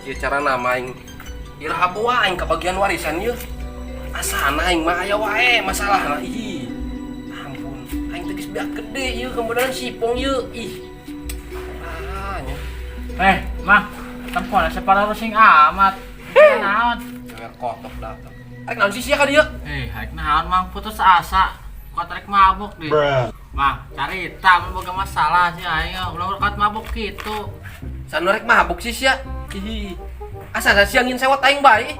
Kieu carana mah aing iraha boa aing kabagian warisan ieu. Asana aing mah aya wae masalahna ih. Ampun, aing teh geus beak gede ieu kemudian sipong ieu. Ih. Ah, nya. Eh, mah, tempon separa sing amat. Naon? Jangan kotok datang. Arek naon sih sia ka dieu? Eh, rek naon mang putus asa. Kuat rek mabuk deh. Mah, carita mun boga masalah sih aing ulah kuat mabuk kitu. Sanu rek mabuk sih sia. Ih. Asa sia ngin sewot aing bae.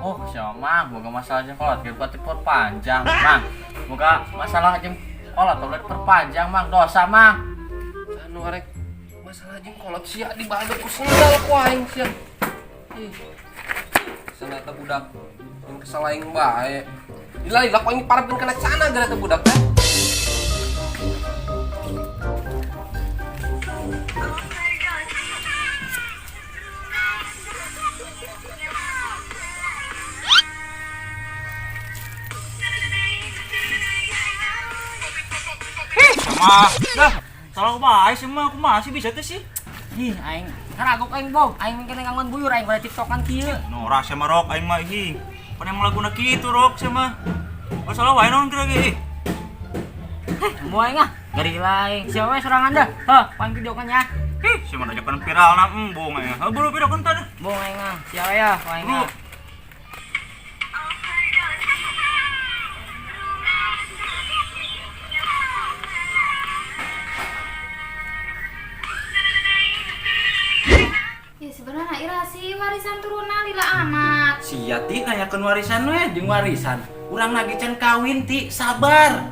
Oh, siapa mah boga masalah jeung kolot ge buat diperpanjang, Mang. Boga masalah jeung kolot ulah diperpanjang, Mang. Dosa, Mang. Sanu arek masalah jeung kolot sia dibadak ku sendal ku aing sia. Ih. Sana eta budak yang kesel aing bae. Lila-lila ku aing diparabkeun kana cana gara eta budak teh. Sama, dah. Salah kumaha sih mah, kumaha sih bisa teh sih. Ih, aing karagok aing Bob, aing kena nganggon buyur aing pada TikTokan kieu. Norak sama rok aing mah ih. Pan emang laguna kitu rok sama. Oh salah wae naon kira ge. Heh, mau aing ah, gerila aing. Siapa we sorangan dah? Heh, pan videokan ya. Ih, si mah ajakan viral na embung aing. Heuh, buru video kan tadi. Bong aing ah, siapa ya aing Buru. ah. Ya sebenarnya ira sih warisan turunan lila amat. Sia ti nanyakeun warisan we jeung warisan. Urang lagi can kawin ti, sabar.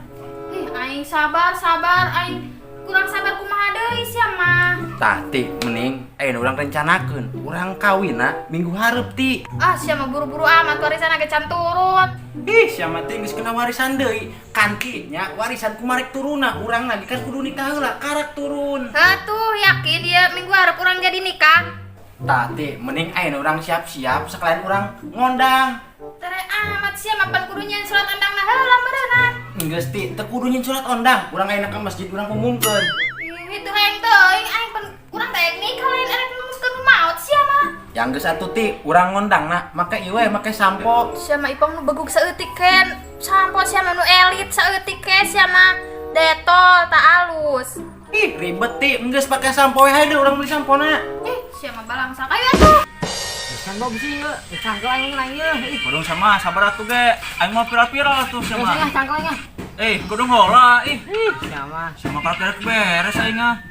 Ih, aing sabar, sabar, aing kurang sabar kumaha deui sia mah. Tah ti mending ayeuna urang rencanakeun, urang kawinna minggu hareup ti. Ah, sia mah buru-buru amat warisan ge can turun. Ih, sia mah teh geus kena warisan deui. Kanti nya warisan kumarek turunna, urang lagi kan kudu nikah heula, karak turun. Atuh, yakin dia minggu hareup urang jadi nikah. Tah ti mending ayeuna urang siap-siap sekalian urang ngondang. Tere amat sia mah pan kudu nyieun surat ondangna heula meureunna. Geus ti, teu kudu nyieun surat ondang, urang ayeuna ka masjid urang umumkeun. Ih, itu hayang teuing aing pan urang teh nikah lain erek ngumumkeun maot sia mah. Yang geus atuh ti, urang ngondangna make ieu we, make sampo. Sia mah ipong nu begug saeutik ken. Sampo sia mah nu elit saeutik ke sia mah detol tak alus. Ih, ribet ti, geus pake sampo we hayu urang beli sampona. Ih, sia mah balangsa kayu atuh. Can Bob sih ieu, cangkel aing nang ieu. Ih, Kudu sama sabar atuh ge. Aing mau viral-viral atuh geus sama. ah cangkel aing ah. Eh, kudu ngolah ih. Ih, sia mah. Sama karakter beres aing ah.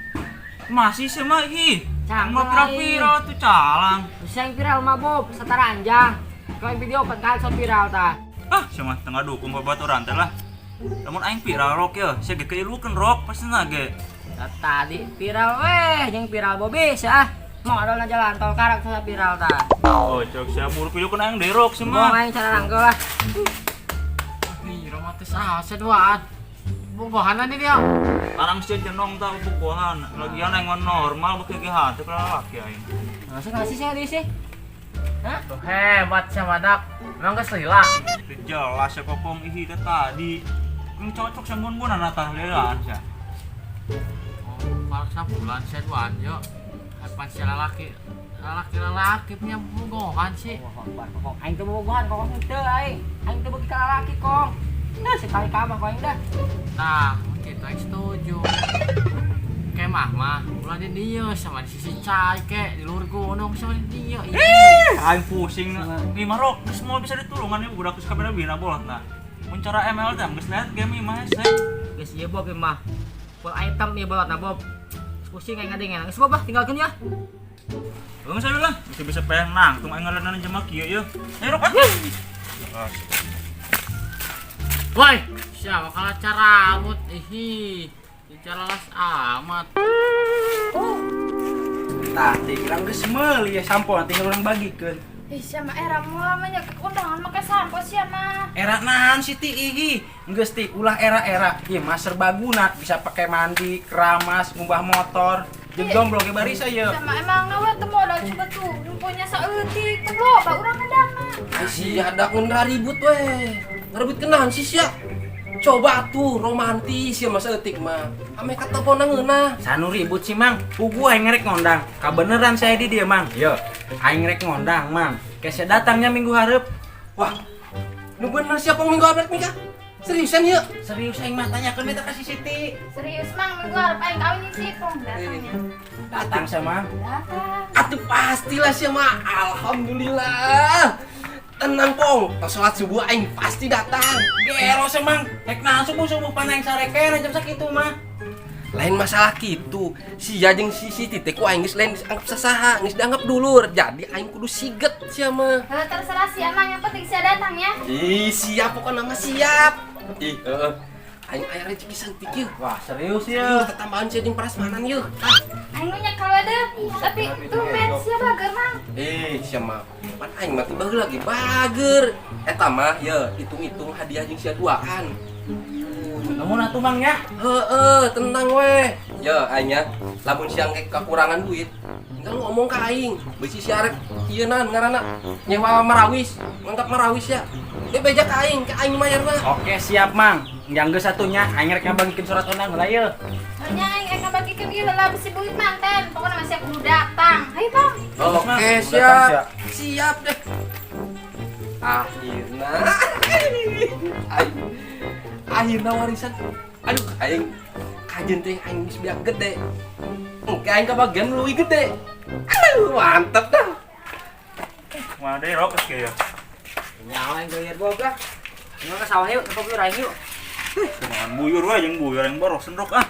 Masih sama ih. Cangkel Mau viral-viral tuh calang. Bisa yang viral mah Bob, sataranjang. Kalau yang video pan kali sok viral tah. Ah, sama tengah dukung babaturan teh lah. Lamun aing viral rok ya, sia ge keilukeun rok pasti ge. Tadi viral weh, jeung viral Bobby sia ah. Mau ada jalan tol karak saya viral tah. Oh, cok sia buru video kan aing derok Mau sama. aing cara rangkel lah. Ih, romantis asa duaan. Bogohanan ini dia. Tarang sia jenong tah bogohan. Lagian aing mah normal beuki ge hate ka lalaki aing. Masuk nggak sih saya di sih? Hah? Tuh hebat sama dak. Emang geus lila. Teu jelas ya kopong ih teh tadi. Ini cocok sama bun-bunan tah lilaan sia. Oh, malah sabulan sia duaan yo. Harapan si lalaki. Lalaki-lalaki punya bogohan sih. Akbar, kokong. Aing teu bobogohan, kokong teu aing. Aing teu beuki ka lalaki, kong. Nah, sekali ka mah aing dah. Nah, gitu aing setuju. Kemah mah ulah di dieu sama di sisi cai ke di luhur gunung sama di dieu. Ih, aing pusing. Ih, marok geus moal bisa ditulungan ieu budak geus kabeh bina bolot nah. Mun cara ML teh geus lihat game ieu mah hese. Geus ieu Bob ieu mah. Full item ieu bolot na Bob. Pusing aing ngadengin. Geus Bob ah, tinggalkeun ya. Geus aya lah, bisa-bisa pengen nangtung aing ngalenan jelema kieu ieu. Ayo rok ah. Woi, siapa kalah carabut? Ihi, caralas amat. Tah ti urang geus meuli ya sampo tinggal urang bagikeun. Ih, sia mah era moal mah nya kondangan make sampo sia mah. Era naon sih ti ih? Geus ti ulah era-era. Ieu mah serbaguna, bisa pakai mandi, keramas, ngumbah motor. Jeung jomblo ge barisa ieu. Sia mah emang we teu modal coba tuh, nyumpunya saeutik, teu loba urang ngedangna. Ai sia dak mun ribut we. Ngaribut kenaon sih sia? Coba tuh romantis ya masa etik mah. Ame katempona ngeunah. Sanu ribut sih, Mang. Puguh aing rek ngondang. Kabeneran saya di dia, Mang. Yo, aing rek ngondang, Mang. Kese datangnya minggu hareup. Wah, nu bener siapa minggu hareup nikah? Seriusan ya? Serius aing mah, tanyakeun eta ka si Siti. Serius, Mang, minggu harap aing kawin jeung si Ipong datangnya. Datang sama. Datang. Atuh pastilah sih mah. Alhamdulillah. Tenang, Pong, pas sholat subuh aing pasti datang. Gero sih, Mang. Rek naon subuh-subuh pan aing sarekena jam sakitu mah. Lain masalah gitu. Sia jeung si Siti teh ku aing geus lain dianggap sasaha, geus dianggap dulur. Jadi aing kudu siget sia mah. Heuh, terserah sia, Mang, yang penting sia datang ya. Ih, siap pokoknya mah siap. Ih, heeh. Aing aya rezeki saeutik yeuh. Wah, serius Serius ya. tetambahan sia jeung prasmanan yeuh. Tah. Aing nu nyekel we deuh. Tapi tumben sia bager, Mang. Eh, sia mah. Pan aing mah tiba lagi bager. Eta mah ye, hitung-hitung hadiah jeung sia duaan. Nuhun atuh, Mang, ya. Heeh, tenang weh. Ya, aing nya, lamun siang kayak kekurangan duit, tinggal ngomong ke aing. Bisi sia rek ieu naon ngaranna nyewa marawis, mantap marawis ya. Dia beja ke aing mayar mah. Oke, siap, Mang. Yang geus satunya aing rek ngabagikeun surat ondang heula yeuh. Nya aing rek ngabagikeun ieu heula bisi buit manten. Pokokna mah sia kudu datang. Hayu, Pong. Oke, siap. Siap deh. Akhirnya. Aing. Akhirnya warisan. Aduh, aing kajen teh aing geus biak gede. Engke aing kabagian leuwih gede. Aduh, mantep dah. Mana deh rok geus ya. Nyawa yang geulir Bob lah. Nggak ke sawah yuk, ke buyur aing yuk. Kumaha buyur wae jeung buyur yang boros rok ah.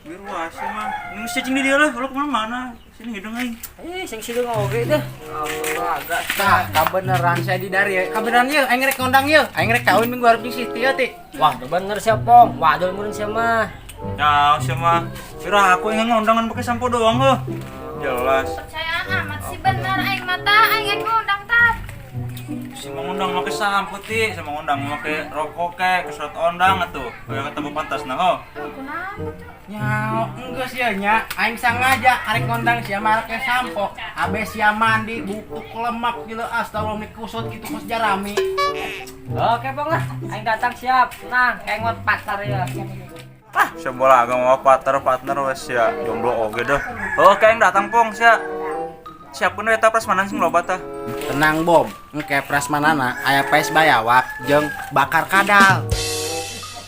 Buyur wae sih mah. Ini mesti cing di dia lah, kalau kemana mana. Sini hidung aing. Eh, sing sideung oge deh. Ampun agak. Tah, kabeneran saya di dari ya. Kabeneran ye, aing rek ngondang ye. Aing rek kawin minggu hareup jeung Siti ya, Ti. Wah, udah bener sih, Pong. Wadul meureun sia mah. Ya, siapa mah. Kira aku yang ngondangan pakai sampo doang heuh. Jelas. Percayaan amat sih bener aing mata aing rek ngundang tat. Si mau ngundang make sampo ti, sama ngundang make rokok kek, ke surat ondang atuh. Kayak ketemu pantas nah ho. Oh, kunaon tuh? Nyao, enggeus ya nya. Aing sangaja arek ngondang sia make sampo. Abe sia mandi butuk lemak gitu astagfirullah nih kusut gitu kos jarami. Oke, Pong lah. Aing datang siap. Tenang, kengot pacar ya. Ah, sebola agak mau partner partner wes ya jomblo oge deh. Oke, yang datang pong sia. Siapkeun we eta prasmanan sing loba tah. Tenang Bob, engke prasmanana aya pes bayawak jeung bakar kadal.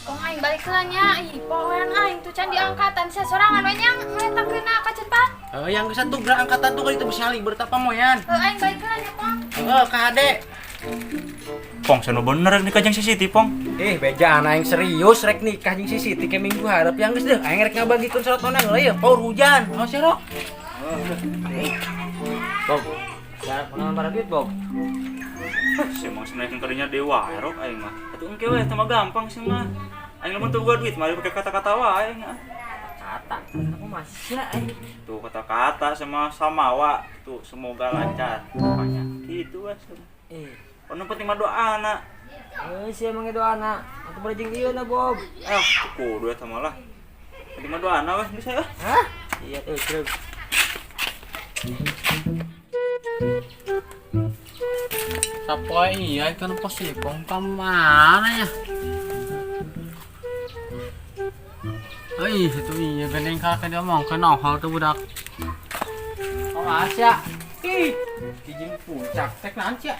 Pong aing balik heula nya. Ih, poean aing tuh can diangkatan sia sorangan we nya ngeletakeun ka cepat. Eh, yang geus atuh gerak angkatan tuh itu bisa libur pamoyan. Heuh, aing balik heula nya, Pong. Heeh, kade. Pong, sanu bener rek nikah jeung si Siti, Pong. Eh, bejaan aing serius rek nikah jeung si Siti ke minggu hareup yang geus deh. Aing rek ngabagikeun surat ondang heula ye, power hujan. Oh, sia Rok. Bob, siap kunaon bara duit, Bob? Si emang sebenarnya kadinya dewa rok aing mah. Atuh engke we eta mah gampang sih mah. Aing lamun teu boga duit mah pakai kata-kata wae aing ah. Kata, aku masih aing. Tuh kata-kata sama samawa tuh semoga lancar pokoknya. Gitu weh. Eh, Ono penting mah doa anak. eh sia emang itu anak. Aku berjing ieu na, Bob. Eh, kudu eta mah lah. Penting mah doa anak weh geus ah. Hah? Iya, eh, terus. Sapoe iya kan pos Ipong ka mana ya? Ih, itu iya geuning ka dia omongkeun nohol tuh budak. Oh, Asya. Ih, dijing puncak tek naon sia?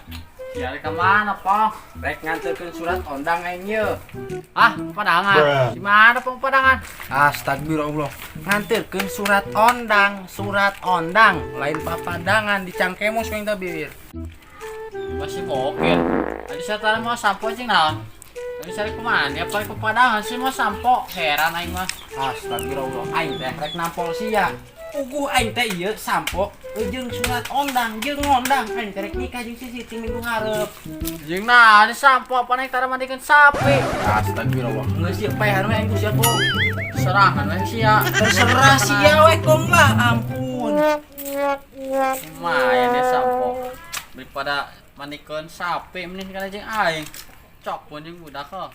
Sia rek ka mana, Pong? Rek nganterkeun surat ondang aing ye. Ah, padangan. Di mana, Pong, padangan? Astagfirullah. Nganterkeun surat ondang, lain papadangan di cangkemos yang tabir. Masih bokir. Tadi saya tadi mau sampo jeung naon? Tadi saya kemana? Apa ke padangan sih mau sampo? Heran aing mah. Astagfirullah, aing teh rek nampol sia. Puguh aing teh ieu sampo jeung surat ondang jeung ngondang aing teh rek nikah jeung si Siti minggu hareup. Jeung naon sampo apa naik tara mandikeun sapi? Astagfirullah. Geus ieu paehan we aing ku sia kong. Serangan we sia. Terserah sia we kong lah, ampun. Lumayan deh sampo. Daripada mandikeun sapi mending kana jeung aing. Cok pun jeung budak heuh.